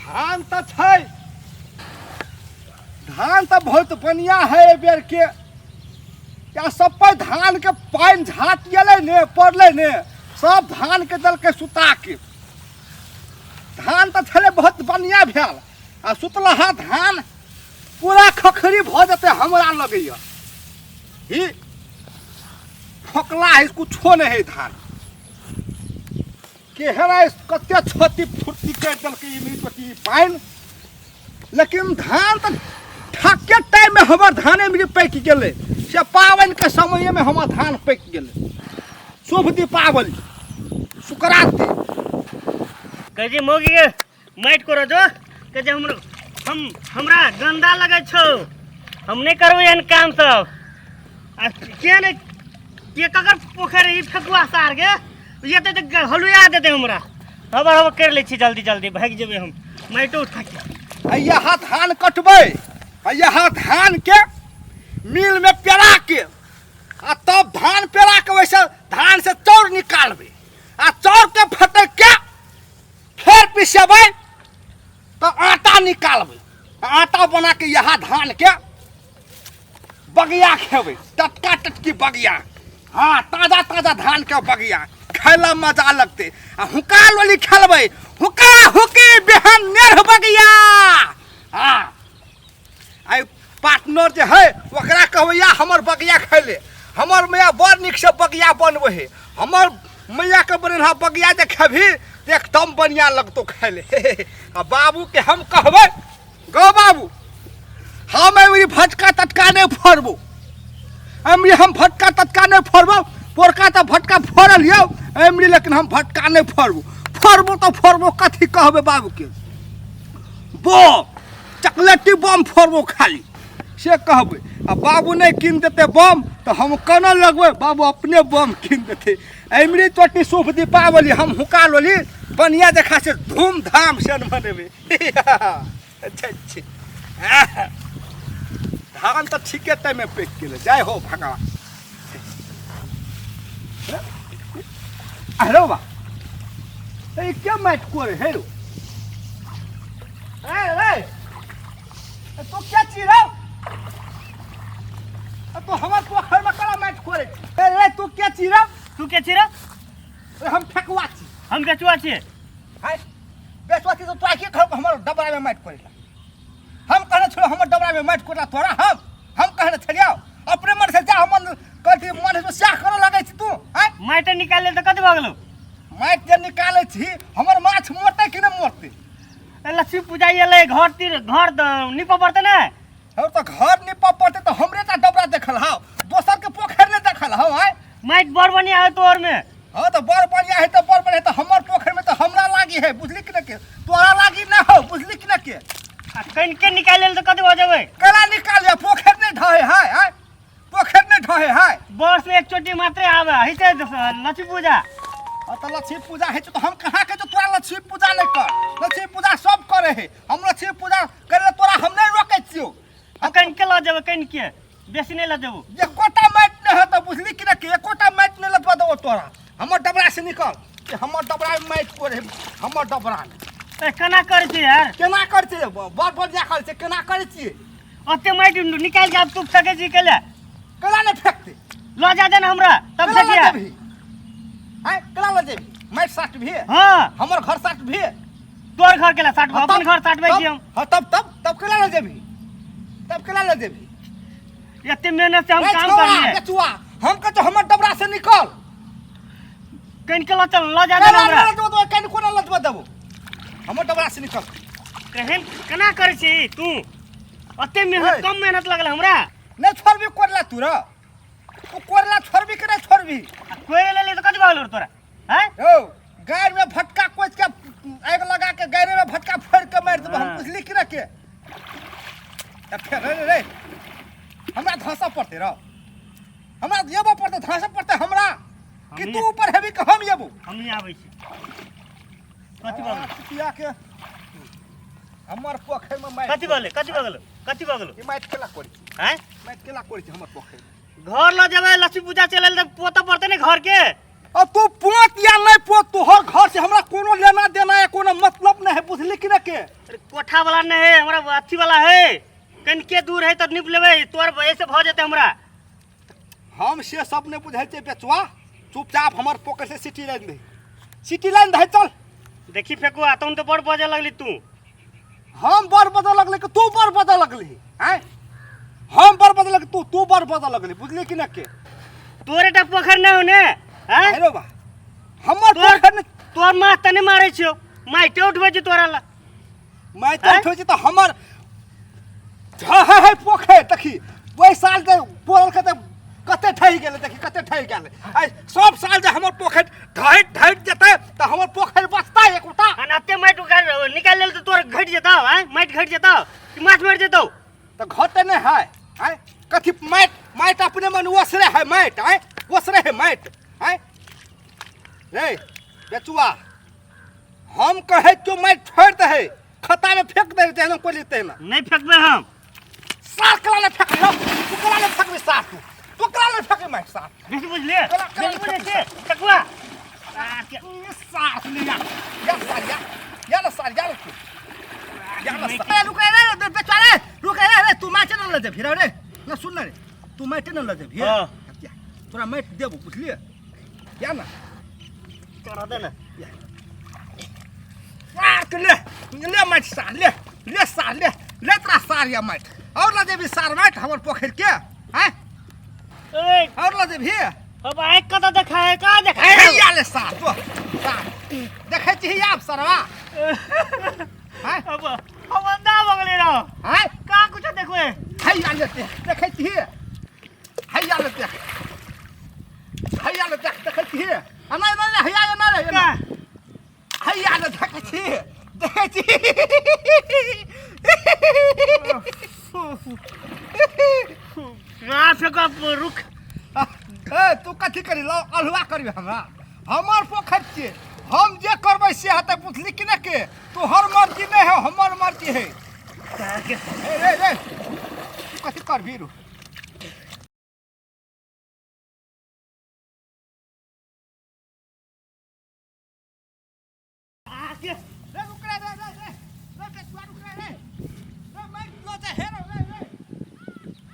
धान तऽ छै, धान तऽ बहुत बढ़िया है एहि बेर के। या सब पर धान के पानि झाट गेलै ने, पड़लै ने, सब धान के देलकै सुता के। धान तऽ छलै बहुत बढ़िया भेल, आ सुतलहा धान पूरा खखरी भऽ जेतै हमरा लगैया। ही फोकला है, कुछो नहि है धान। केहन है, कते क्षति फुर्ती करि देलकै ई मिर्चोटी पानि। लेकिन धान तऽ ठके टाइममे हमर धाने मिल पाकि गेलै, से पाबनिके समयमे हमर धान पाकि गेलै। शुभ दीपावली, सुकराती। कहै छै मौगी के माटि कोड़ऽ जो, कहै छै हमरो हम हमरा गन्दा लगै छौ, हम नहि करबै एहन काम सब। आ के नहि के ककर पोखरि ई फेकुआ सार के एतै तऽ हलुआ देतै हमरा। हबर हबर करि लै छी, जल्दी जल्दी भागि जेबै हम माटिओ उठा के। आ यहाँ धान कटबै, आ यहाँ धान के मिल में पेरा के, आ तब धान पेरा के वैसे धान से चाउर निकालबै, आ चाउर के फटक के फेर पिसेबै तऽ आटा निकालबै, आटा बना के यहाँ धान के बगिया खेबै, टटका टटकी बगिया। हाँ, ताजा ताजा धान के बगिया खाय मजा लगते। आ हुका लोली खेलबै, हुका हुकी बिहान नेर बगिया। हाँ, आई पार्टनर जे है ओकरा कहबै या हमर बगिया खैले, हमर मैया बड़ नीक से बगिया बनबै है, हमर मैया के बनेलहा बगिया जे खेबही तऽ एकदम बढ़िया लगतौ खाय ले। आ बाबू के हम कहबै, गौ बाबू, हम एमरी भटका तटका नहीं फोड़बो, एमरी हम भटका तटका नहीं फोड़बो। पोरका तऽ भटका फोड़ल यौ एमरी, लेकिन हम भटका नहीं फोड़बो। फोड़बो तऽ फोड़बो कथी कहबै बाबूके? बम, चॉकलेटी बम फोड़बो खाली, से कहबै। आ बाबू नहि कीन देतै बम तऽ हम केना लगबै? बाबू अपने बम कीन देतै। एमरी चोटी शुभ दीपावली हम हुका लोली बढ़िया देखा से धूमधाम से मनेबै। अच्छा अच्छा, धान तऽ ठीके टाइममे पाकि गेलै। जय हो भगवान। अरे बा, ए के माटि कोरे हे रो? ए रे, तू क्या चीज रे? तू हमर पोखर में कला माटि कोरे? ए रे, तू क्या चीज रे? तू के छी रे? हम ठकुआ छी। हम बेचुआ छियै। हाय, बेचुआ छी तो तोरा के घर हमर डबरा में माटि कोरे? हम कहने छलो हमर डबरा में माटि कोरला तोरा? हम कहने छलियौ? अपने मन से जा, हमर कथी मन से स्याह करऽ लगै छी तू? आँय, माटि निकाले तऽ कथी भऽ गेलौ? माटि जे निकालै छी, हमर माछ मरतै कि नहि मरतै? ए, लक्ष्मी पूजा एलै, घर तिर घर नीपऽ पड़तै ने। और तऽ घर नीपऽ पड़तै तऽ हमरे टा डबरा देखल हौ, दोसर के पोखरि नहि देखल हौ? आँय, माटि बड़ बढ़िया है तोहर में। हाँ तऽ बड़ बढ़िया है, तऽ बड़ बढ़िया तऽ हमर पोखरि में तऽ हमरा लागी है, बुझली कि नहि के? तोरा लागी ना हो, बुझली कि नहि के? आ कनिके निकालि लेल तऽ कथी भऽ जेबै? केना निकालिए? पोखरि नहि ढहे है? आँय, पोखरि नहि ढहे है? वर्ष में एक चोटी मात्रे आवे है से लक्ष्मी पूजा। हाँ तऽ लक्ष्मी पूजा है तऽ हम कहाँ के तोरा लक्ष्मी पूजा नहि कर? लक्ष्मी पूजा सब करे है, हम लक्ष्मी पूजा करे ला तोरा हम नहि रोकै छियौ। आ कनिके लऽ जेबै, कनिके, बेसी नहि लऽ जेबौ। एकोटा माटि नहि हेतौ, बुझली कि नहि? एकोटा माटि नहि लदबा देबौ तोरा। हमर डबरा से निकल कि हमर डबरा में माटि कोड़े हमर डबरा में। ए, केना करै छी यार? केना करै छियै? बड़ बढ़िया करै छियै। केना करै छियै? ओते माटि निकालि के आब तू फेकै छी केले? केना नहि फेकतै? लऽ जा दे ने हमरा तब। केना लऽ फेकिया जेबही? आँय, केना लऽ जेबही? माटि साटबिही? हाँ। हमर घर साटबिही? तोर घर केला साटबो? हाँ, अपन तब- घर साटबै छी हम। हाँ, तब तब तब केना लऽ जेबही? तब केना लऽ जेबही? एते मेहनत से हम ए, काम छौड़ा, करलियै। बेचुआ, हम कहै हमर डबरा से निकल। कनिके लऽ चल, लऽ जा दे ने केना हमरा। लऽ जेबो? कनि कोना लऽ देबो? हमर डबरा से निकल। केहन केना करै छी तू ओते मेहनत? ओए। कम मेहनत लगल हमरा? नहि छोड़बी कोरला तू र? तू कोरला छोड़बी कि नहि छोड़बी? आ कोइ लेली तऽ कथी भऽ गेल तोरा? हैं यौ, गाय में भटका कोच के आगि लगा के गायरे में भटका फोड़ के मारि देबो हम। हाँ। बुझली कि ना के? आ फेर रे रे, हमरा धंसऽ पड़तै रौ, हमरा जेबऽ पड़तै, धंसऽ पड़तै हमरा कि हम तू ऊपर हेबी कि हम जेबो? हम नहि आबै छी। कथी भऽ गेल? पिया के हमर पोखरि में मारि। कथी भऽ गेलै? कथी भऽ गेलै? कथी भऽ गेलै? ई माटि केला कोरी? हैं माटि केला कोरी छै हमर पोखरि में? घर लऽ जेबै, लक्ष्मी पूजा चलि तऽ पोतऽ पड़तै ने घर के। अब तू पोत या नहीं पोत, तोहर घर से हमरा कोनो लेना देना है, कोनो मतलब नहीं है, बुझली कि ना के? अरे कोठा वाला नहीं है, हमरा अथी वाला है, कनिके दूर है तऽ नीप लेबै, तोर ऐसे भऽ जेतै हमरा। हम से सब नहीं बुझै छियै बेचुआ, चुपचाप हमर पोखरि से सिटी लाइन दे, सिटी लाइन दे चल। देखी फेकुआ, तहन तऽ बड़ बजऽ लगली तू। हम बड़ बदल लगले कि तू बड़ बदल लगली? आँय, हम बड़ बदल लगली, तू तू बड़ बदल लगली, बुझली कि ना के? तोर एकटा पोखरि नहि हो ने? आँय? हेरो बा हमर तोर पोखरि ने। तोर माछ तऽ नहि मारै छियौ, माटिए उठबै छी तोरा लए। मैं तो आँय? उठबै छी तऽ हमर है है पोखरि देखी, ओहि साल जे पोखरि के तऽ कते ठहि गेलै, देखी कते ठहि गेलै। आइ सब साल जे हमर पोखरि ढहि ढहि जेतै तऽ हमर पोखरि बचतै एकोटा? आ एते माटि उखाड़ि निकालि लेल तऽ तोर घटि जेतौ? आँय, माटि घटि जेतौ कि माछ मरि जेतौ? तऽ घटे नहि है। आँय, कथी माटि? माटि अपने मन ओसरे है माटि। आँय, ओसरे है माटि। आँय रे बेचुआ, हम कहै छियौ माटि छोड़ि दे, खत्तामे फेंक दे, तेहन कोइ लेतै ना। नहि फेकबै हम। सार कला नहि फेकबै हम, तू कला नहि फेकबै सार, तू तू कला नहि फेकबै माटि सार। बेसी बुझलियै? कला- कला बेसी बुझै छियै फेकुआ? सार ले या, या सार, या या ना सार, या ना तू या ना सार। ए, रुक रे रे बेचुआ रे, रुक रे रे, तू माटि न लऽ जेबही रे। ना सुन ना रे, तू माटि न लऽ जेबही। हाँ। तोरा माटि देबो, बुझलियै? या ना। चढ़ा दे ना। सार के ले ले माटि सार, ले ले सार, ले ले तोरा सार या माटि और लऽ जेबही सार माटि हमर पोखरि के? आँय? ए। और लऽ जेबही? अब आँखि कतऽ देखा है, कहाँ देखा है? हैया ले सार, तो सार देखै छी आब सरवा? आँय? अब हम अंधा भऽ गेलै रहो। आँय? कहाँ कुछो देखबै? हैया ले देख, देखै छी, हैया ले देख, हैया ले देख, देखै छी? आ नहि नहि नहि, हैया एना रे एना। का? हैया ले देखै छी, देखै छी? कहाँ फेकुआ, रुक। ए, तू कथी करी लो अल्हुआ करबी हमरा? हमर पोखरि छियै, हम जे करबै से हेतै, बुझली कि नहि के? तोहर मर्जी नहि है, हमर मर्जी है। ए रे रे, तू कथी करबी रू?